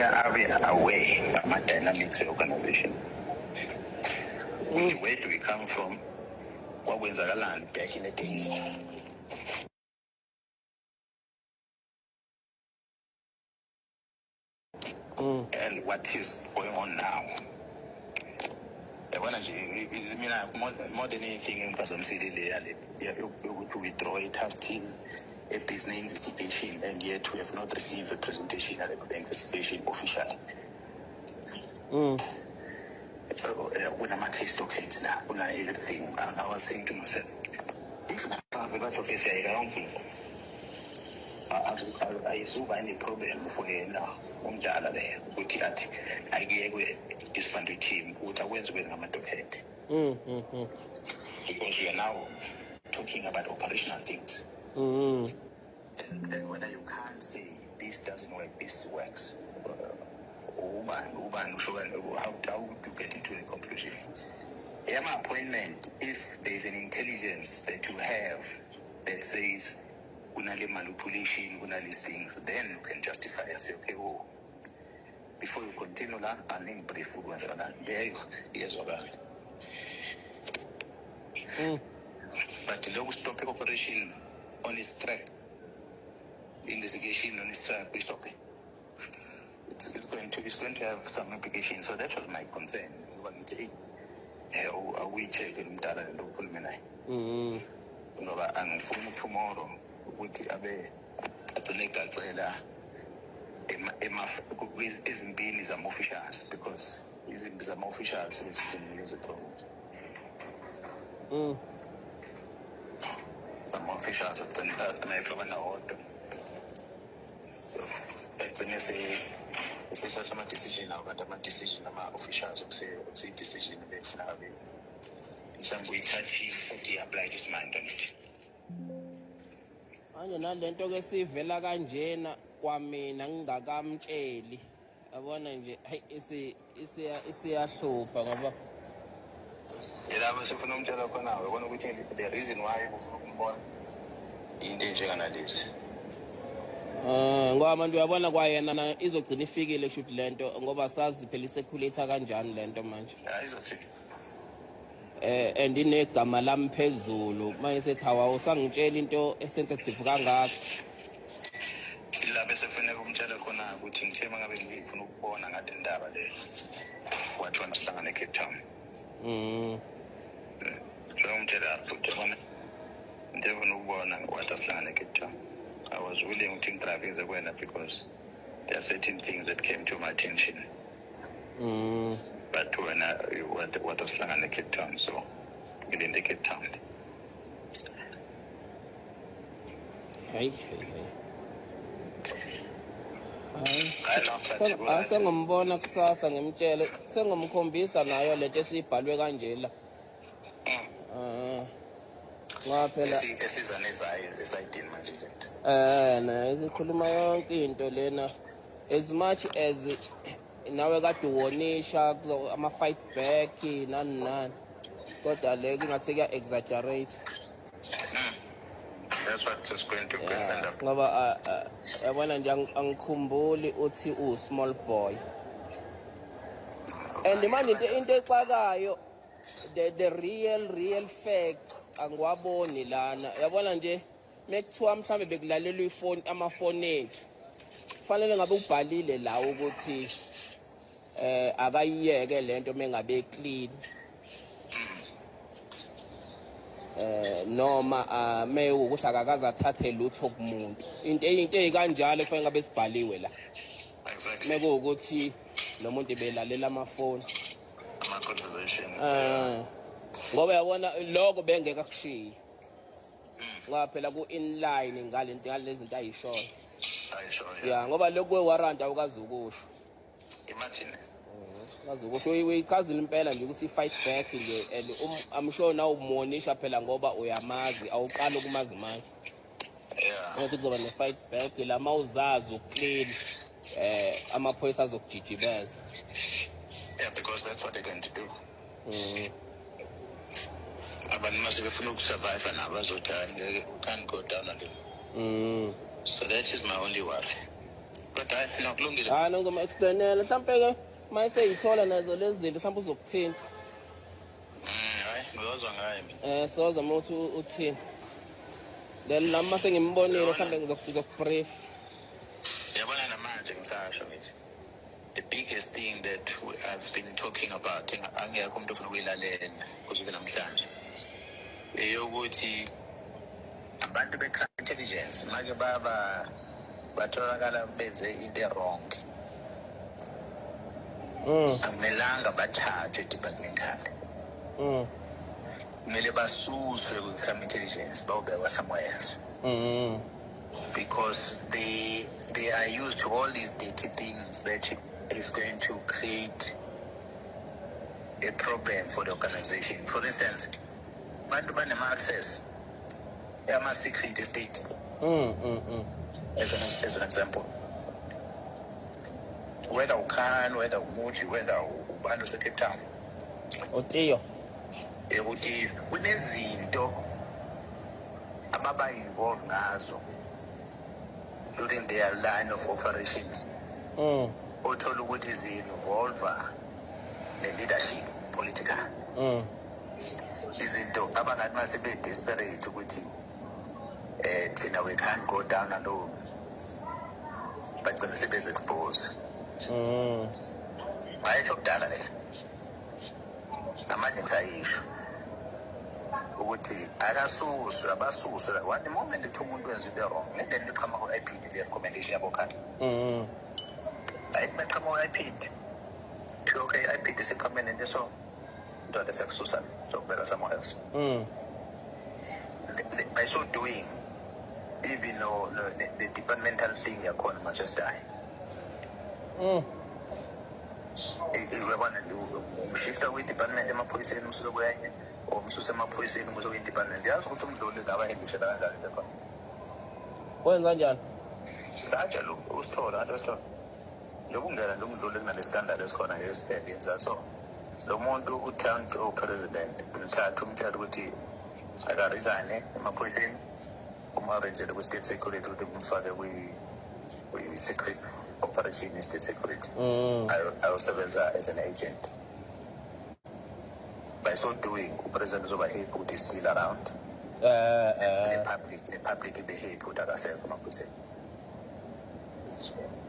Abe aware ngama-dynamics e-organization, ukuthi where do we come from, kwakwenzakalani back in the days. And what is going on now. Yabona nje, mina more than anything engiphazamisile le yale yokuthi withdraw i-task team e-business investigation, and yet we have not received a presentation yale investigation officially. Kunama-case dockets la, kuna everything, and I was saying to myself, if ave bathi okay, siyayeka yonke into, ayizuba any problem for yena umdala leyo ukuthi athi ayikuyekwe disband team, ukuthi akwenziwe ngama-docket, because we are now talking about operational things and whether you can't say this doesn't work, this works, ubani ubani usho kanje, how would you get into a conclusion yama-appointment if there is an intelligence that you have that says kunale manipulation, kunale things? Then you can justify and say, okay, oh, before you continue la, aningi-brief ukwenzakalani leyo, iyezwakala. But lokhu stop operation on its track, investigation on its track, we stop it. It's going to have some implications. So that was my concern, ngoba ngithi, hey, awuyi-check-e umdala lento ukhulume naye, ngoba angifuni tomorrow ukuthi abe agcine egaxela ezimpini zama-officials, because izimpi zama-officials zinikeza problem. Ama-officials agcine mayexabana wodwa, agcine sethatha ama-decision awo, kanti ama-decision ama-officials okuseyi-decision ebefuna kabe mhlawumbe uyithathile futhi i-applied his mind on it. Manje nalento ke sivela kanjena kwamina ngingakamtsheli, yabona nje, hayi, isiyahlupha ngoba Yilapho sifuna umtshela khona, uyabona ukuthi the reason why ufuna ukumbona into enjenganalezi. Ngoba manje uyabona kwayena na izogcina ifikile kushuthi lento, ngoba sazi phela i-circulate kanjani lento manje. Hayi, izofika. And inegama lami phezulu manje, sethi hawa, usangitshela into e-sensitive kangaka. Ilapho esefuneka umtshela khona ukuthi ngithe uma ngabe ngifuna ukubona ngale ndaba le, kwathiwa nasihlangane eCape Town. Njengomtshela futhi, yabona, into efuna ukubona, wathi asihlangane eCape Town. I was willing ukuthi ngi-drive ngize kuwena because there are certain things that came to my attention, but wena wathi asihlangane eCape Town, so ngilinde eCape Town. Hayi, hayi, hayi. Hayi, no, but Asengombona kusasa, ngimtshele, sengomkhombisa nayo lento esibhalwe kanje la. Ngoba phela Esiza nezayo esayidini manje izinto. Na isikhuluma yonke into lena, as much as nawe kade uwonisha ama fight back nani nani, kodwa le kungathi kuya exaggerate. That's what is going to stand up. Ngoba yabona nje, angikhumbuli uthi u small boy, and manje into exakayo, the real facts angiwaboni lana. Yabona nje, mekuthiwa mhlambe bekulalelwa ifoni, amafoni ethu, kufanele ngabe ubhalile la ukuthi akayiyeke lento mengabe clean, noma ukuthi akakaze athathe lutho kumuntu, into ezikanjalo kufanele ngabe sibhaliwe la. Mekuwukuthi lo muntu belalela amafoni, ama-conversation. Ngoba yabona lokho bengeke akushiye, ngoba phela ku in line ngalento, ngalezi zinto ayishoyo. Ayisho. Ya, ngoba lokhu kwe-warrant awukazi ukusho. Imagine. Kazi ukusho, uyichazile impela nje ukuthi i-fight back nje, and I'm sure nawe umuwonisha phela ngoba uyamazi, awuqali ukumazi manje. Ukuthi kuzoba ne-fight back la, mawuzazi u-clean, amaphoyisa azokujijibeza. Yeah, because that's what they're going to do. Abantu mase befuna uku-survive nabo bazothi, "Hayi, ngeke, we can't go down alone." So that is my only worry. Kodwa hayi, no, kulungile. Hayi, no, ngizoma-explainela mhlampe-ke uma eseyithola nazo lezi zinto, mhlawumbe uzokuthinta. Hayi, ngiyozwa ngaye mina. Sozama ukuthi uthini, then nami uma sengimbonile mhlawumbe ngizokubrief. Yabona, namanje ngisasho ngithi the biggest thing that I've been talking about, angekho umuntu ofuna ukuyilalela kuze kube namhlanje, eyokuthi abantu be-crime intelligence make baba batholakala benze into e-wrong, akumelanga bathathwe departmental. Kumele basuswe kwi-crime intelligence, bayobekwa somewhere else, because they are used to all these dirty things that is going to create a problem for the organization. For instance, bantu banema-access ama-secret state, as an example, whether uKhan, whether uMuji, whether ubani ose-Cape Town, Otiyo. Ukuthi kunezinto ababa-involve ngazo during their line of operations, othola ukuthi zi-involve ne-leadership political, izinto abangathi mase be-desperate ukuthi thina we can't go down alone, bagcine sebezi-expose. Ngayisho kudala le, namanje ngisayisho ukuthi akasuswe, abasuswe. One moment kuthi umuntu wenza into wrong, le nto iqhamuka ku-IPID, le recommendation yabo khanda, ayithi baqhamuka ku-IPID, okay, i-IPID isiqhamuke nento, so ndoda, siyakususa, sokubeka somewhere else. By so doing, even no, the departmental thing yakhona must just die. Uyabona, umshifta kwi-department emaphoyiseni, umsuke kwenye, or umsuse emaphoyiseni, umuse kwi-department. Yazi ukuthi umdluli ngaba endlishela kanjani into ekhona. Wenza kanjani? Kanjalo usithola kanti usithola njengoba ungena nje umdluli kunale scandal esikhona nje esiphele yenza. So lo muntu uthant upresident umthatha, umtshela ukuthi akaresign emaphoyiseni, umarrangele kwi-state security ukuthi kumfake kwi-secret operation ye-state security, ayosebenza as an agent. By so doing, upresident uzoba happy ukuthi is still around, ne-public ibe happy ukuthi akasekho emaphoyiseni.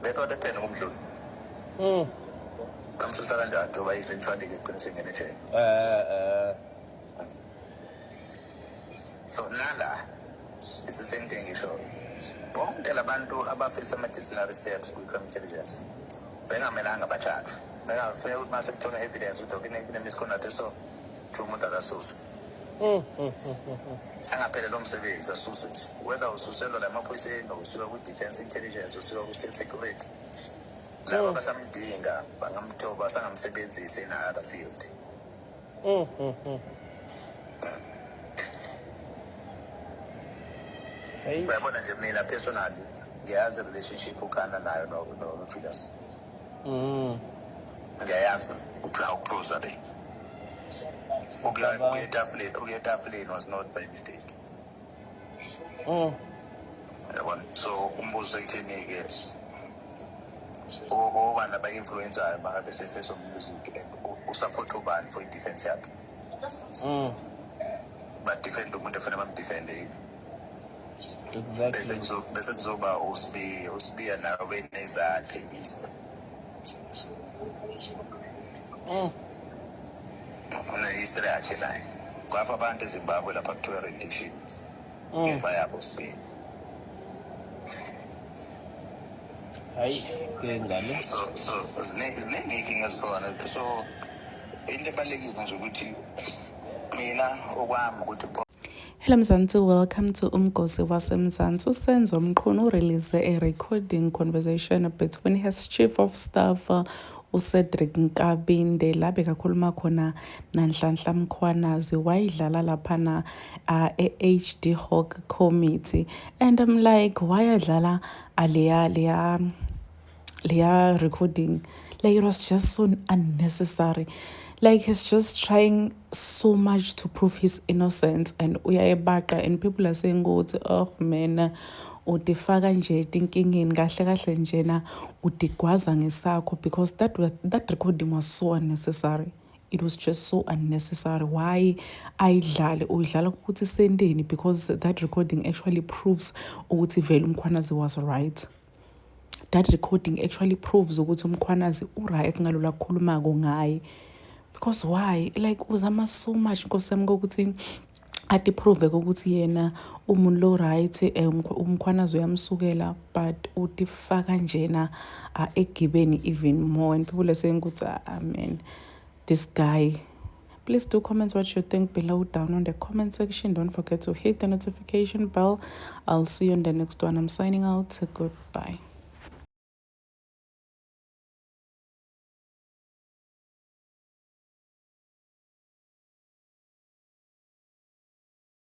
That what happened kumdluli. Bamsusa kanjani, njengoba eventually-ke egcine sengene ejele? So nala it's the same thing. Ngisho bonke labantu abafisa ama-disciplinary steps kwi-crime intelligence bengamelanga bathathwe, bengafuneka ukuthi mase kuthola evidence ukuthi okay, kune-misconduct, so kuthiwa umuntu akasuswe, angaphelelwa umsebenzi, asuswe nje, whether ususelwa la emaphoyiseni or usuka kwi-defense intelligence, usuka kwi-state security. Laba basamdinga, bangamthoba, basangamsebenzisi in other field. Hey. Uyabona nje, mina personally ngiyazi relationship ukhana nayo no-Julius. Ngiyayazi ukuthi how close are they. Ukuya etafuleni was not by mistake. Yabona, so umbuzo ekutheni-ke obani aba-influencayo bangabe se-Face of Music and usupport ubani for i-defense yakhe? Badefende umuntu efuna bamdefende yini? Bese bese kuzoba uSibiya. USibiya nawe benezakhe east. Une-history yakhe naye. Kwafa abantu eZimbabwe lapha, kuthiwa rendition ngemva yabo uSibiya. Hayi ke ngale. So ziningi iy'nkinga ezikhona. So into ebalulekile nje ukuthi mina okwami ukuthi Hello Mzansi, welcome to Umgosi waseMzansi. USenzo Mchunu release a recording conversation between his chief of staff, uCedric Nkabinde, la bekakhuluma khona naNhlanhla Mkhwanazi. Wayidlala laphana e-ad hoc committee and I'm like, wayadlala aleya leya. Leya recording, like, it was just so unnecessary. Like, he's just trying so much to prove his innocence and uyayebaqa, and people are saying ukuthi, "Oh man, utifaka nje etinkingeni kahle kahle njena, utigwaza ngesakho," because that recording was so unnecessary. It was just so unnecessary. Why ayidlale? Uyidlala ukuthi sendeni? Because that recording actually proves ukuthi vele uMkhwanazi was right. That recording actually proves ukuthi uMkhwanazi u-right ngalola kukhulumako ngaye. Because why, like, uzama so much, nkosi yami, kokuthi ati-prove ukuthi yena umuntu lo right, uMkhwanazi uyamsukela, but utifaka njena egibeni even more, and people are saying ukuthi, "Amen, this guy." Please do comment what you think below down on the comment section. Don't forget to hit the notification bell. I'll see you on the next one. I'm signing out. Goodbye.